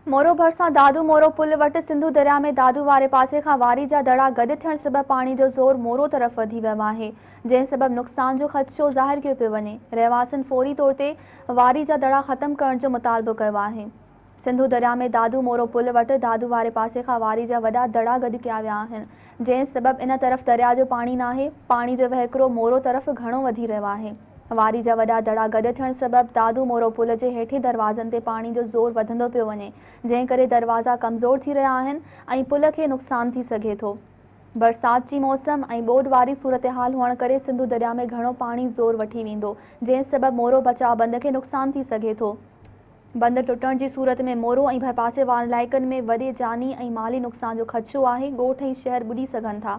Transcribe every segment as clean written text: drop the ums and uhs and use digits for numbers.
مورو ڀرسان دادو مورو پل وٽ سنڌو درياء ۾ دادو واري پاسي کان واري جا دڙا گڏ ٿيڻ سبب پاڻي جو زور مورو طرف وڌي ويو آهي، جنهن سبب نقصان جو خدشو ظاهر ڪيو پيو وڃي. رهواسين فوري طور تي واري جا دڙا ختم ڪرڻ جو مطالبو ڪيو آهي. سنڌو درياء ۾ دادو مورو پل وٽ دادو واري پاسي کان واري جا وڏا دڙا گڏ ڪيا ويا آهن، جنهن سبب ان طرف درياء جو پاڻي ناهي، پاڻي جو وهڪرو مورو طرف گهڻو وڌي رهيو آهي. واري جا وڏا دڙا گڏ ٿيڻ سبب دادو مورو پل جي هيٺين دروازن تي پاڻي جو زور وڌندو پيو وڃي، جنهن ڪري دروازا ڪمزور ٿي رهيا آهن ۽ پل کي نقصان ٿي سگهي ٿو. برسات جي موسم ۽ ٻوڏ واري صورتحال هئڻ ڪري سنڌو درياء ۾ گهڻو پاڻي زور وٺي ويندو، جنهن سبب مورو بچاء بند کي نقصان ٿي سگهي ٿو. بند ٽٽڻ جي صورت ۾ مورو ۽ ڀرپاسي وارن علائقن ۾ وڏي جاني ۽ مالي نقصان جو خدشو آهي، ڳوٺ ۽ شهر ٻڏي سگهن ٿا.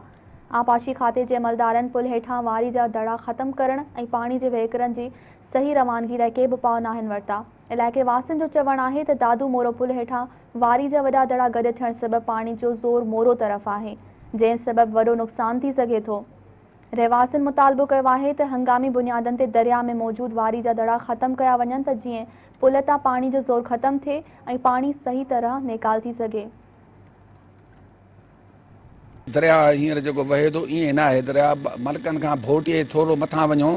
آبپاشي کاتي جي عملدارن پل هيٺان واري جا دڙا ختم ڪرڻ ۽ پاڻي جي وهڪرن جي صحيح روانگي لاء ڪي به اپاء ناهن ورتا. علائقي واسين جو چوڻ آهي ته دادو مورو پل هيٺان واري جا وڏا دڙا گڏ ٿيڻ سبب پاڻي جو زور مورو طرف آهي، جنهن سبب وڏو نقصان ٿي سگهي ٿو. رهواسين مطالبو ڪيو آهي ته هنگامي بنيادن تي درياء ۾ موجود واري جا دڙا ختم ڪيا وڃن ته جيئن پل تان پاڻي جو زور ختم ٿئي ۽ پاڻي صحيح طرح نيڪال ٿي سگهي. درياء هينئر جيڪو وهي ٿو ائين ناهي، درياء ملڪن کان ڀوٽي ٿورو مٿان وڃو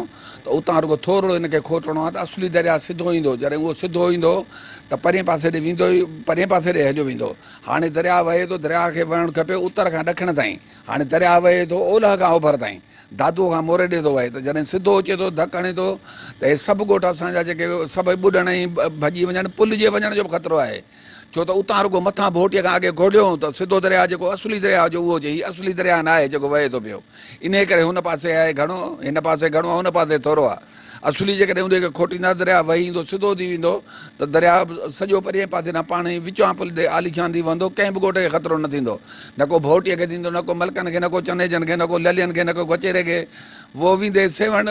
ته اتان رڳو ٿورڙو هن کي کوٽڻو آهي ته اصلي درياء سڌو ايندو، جڏهن اهو سڌو ايندو ته پرئين پاسي ڏي ويندو ئي پرئين پاسي ڏي هليو ويندو. هاڻي درياء وهي ٿو، درياء کي وهڻ کپي اتر کان ڏکڻ تائين. هاڻي درياء وهي ٿو اولهه کان اوڀر تائين، دادوء کان موري ڏي ٿو وهي ته جڏهن سڌو اچي ٿو ڌڪ هڻي ٿو ته هي سڀ ڳوٺ اسان جا جيڪي سڀ ٻڏڻ ۽ ڀڄي وڃڻ، پل جي وڃڻ جو به خطرو آهي، ڇو ته اتان رڳو مٿان ڀوٽيء کان اڳي گهوڙيو ته سڌو درياء جيڪو اصلي درياء جو اهو هجي، هي اصلي درياء ناهي جيڪو وهي ٿو پيو، انهيء ڪري هن پاسي آهي گهڻو، هن پاسي گهڻو آهي، هن پاسي ٿورو آهي. اصلي جيڪڏهن انهيء کي کوٽيندا ته درياء وهي ايندو، سڌو ٿي ويندو ته درياء سڄو پرئين پاسي ڏانهن پاڻ ئي وچان پل تي عاليشان ٿي وهندو، ڪنهن به ڳوٺ کي خطرو نه ٿيندو. نه ڪو ڀوٽيء کي ٿيندو، نه ڪو ملڪن کي، نه ڪو چنيجن کي، نه ڪو للين کي، نه ڪو گچيري کي. وو ويندي سيوهڻ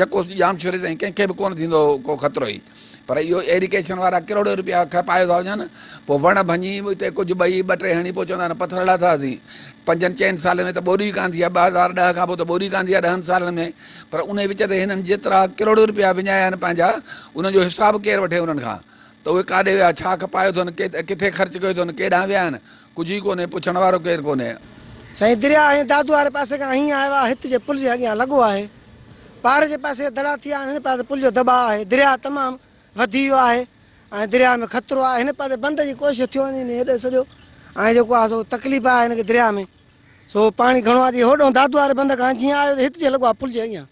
يڪو ڄامشوري تائين ڪنهن کي به ڪونه ٿيندو ڪو خطرو ئي. پر اهو ايريگيشن وارا ڪروڙين روپيا کپايو ٿا وڃن، پوء وڻ ڀڃي اتي ڪجهه ٻئي ٻه ٽي هڻي پوء چوندا آهن پٿر لاٿاسين. پنجن چئن سالن ۾ ته ٻوڏ ئي ڪانه ٿي آهي، 2010 کان پوء ته ٻوڏ ئي ڪانه ٿي آهي ڏهن سالن ۾، پر انهي وچ تي هنن جيترا ڪروڙين روپيا وڃايا آهن پنهنجا، انهن جو حساب ڪير وٺي انهن کان ته اهي ڪاڏي ويا، ڇا کپايو اٿن، ڪٿي خرچ ڪيو اٿن، ڪيڏانهن ويا آهن، ڪجهه ئي ڪونهي، پڇڻ وارو ڪير ڪونهي. سائين درياء هين دادو واري پاسي کان هين آيو آهي، هت جي پل جي اڳيان لڳو آهي. پار جي پاسي دڙا ٿيا آهن، هن پاسي پل جو دٻاء آهي، درياء تمام وڌي ويو آهي ۽ درياء ۾ خطرو آهي، هن پاسي بند جي ڪوشش ٿيو وڃي هيڏي سڄو ۽ جيڪو آهي سو تڪليف آهي هن کي درياء ۾ سو پاڻي گهڻو آهي، هوڏهون دادو واري بند کان جيئن آيو ته هت جي لڳو آهي پل جي اڳيان،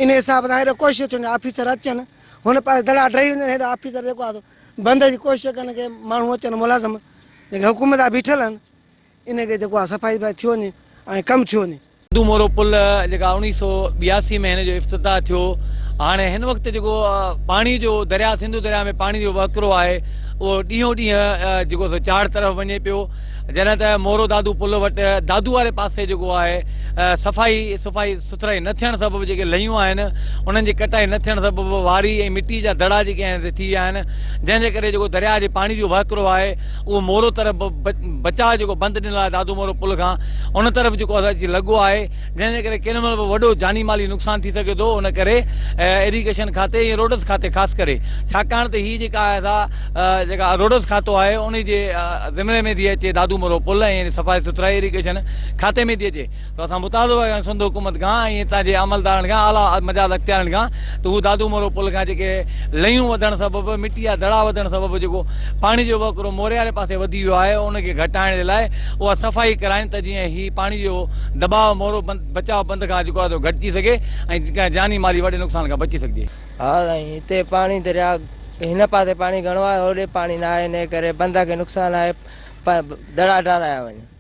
ان حساب سان هيڏي ڪوشش ٿيو وڃي آفيسر اچن هن پاسي دڙا ڊهي وڃن، هيڏي آفيسر جيڪو آهي سو بند جي ڪوشش ڪن ڪي ماڻهو اچن ملازم جيڪي حڪومت جا بيٺل آهن. ان کي جيڪو آهي صفائي وفائي ٿيو وڃي ۽ ڪم ٿيو وڃي. دادو مورو پل جيڪا 1982 ۾ هن جو افتتاح ٿيو هاڻي هن وقت جيڪو پاڻي جو درياء سنڌو درياء ۾ پاڻي جو وهڪرو آهي اهو ڏينهون ڏينهن جيڪو سو چاڙهه طرف وڃي پيو جڏهن ته مورو دادو پل وٽ دادو واري پاسي جيڪو آهي صفائي صفائي سٿرائي نه ٿيڻ سبب جيڪي ليون آهن انهن جي ڪٽائي نه ٿيڻ سبب واري ۽ مٽي جا دڙا جيڪي آهن ٿي ويا آهن جنهن جي ڪري جيڪو درياء جي پاڻي جو وهڪرو آهي اهو مورو طرف بچاء جيڪو بند ڏنل آهي دادو مورو پل کان ان طرف جيڪو اچي لڳو آهي جنهن جي ڪري ڪنهن مهل به وڏو جاني مالي نقصان ٿي سگهي ٿو ان ڪري ايريگيشن کاتي ۽ روڊس کاتي خاص ڪري ڇاڪاڻ ته هي جيڪا آهي سا جيڪا روڊس کاتو آهي ان جي ذمري ۾ ٿي اچي دادو مورو پل ۽ صفائي سٿرائي ايريگيشن کاتي ۾ ٿي اچي ته اسان مطالبو ڪيون سنڌ حڪومت کان ۽ هتان جي عملدارن کان اعليٰ مجاز اختيارين کان ته هو دادو مورو پل کان جيڪي ليون وڌڻ سبب مٽي جا دڙا وڌڻ سبب جيڪو پاڻي جو وهڪرو موري واري پاسي وڌي ويو آهي ان کي گهٽائڻ جي لاء اها صفائي ڪرائين ته جيئن هي پاڻي جو دٻاء مورو بچاء بند کان جيڪو آهي سو گهٽجي سگهي ۽ جاني مالي وڏي نقصان کان بچي سگهجي. ها سائين هتي پاڻي درياء هن پاسي پاڻي گهڻو آهي هوڏي پاڻي نه آهي انهي ڪري بند کي نقصان آهي دڙا ڊارايا وڃن.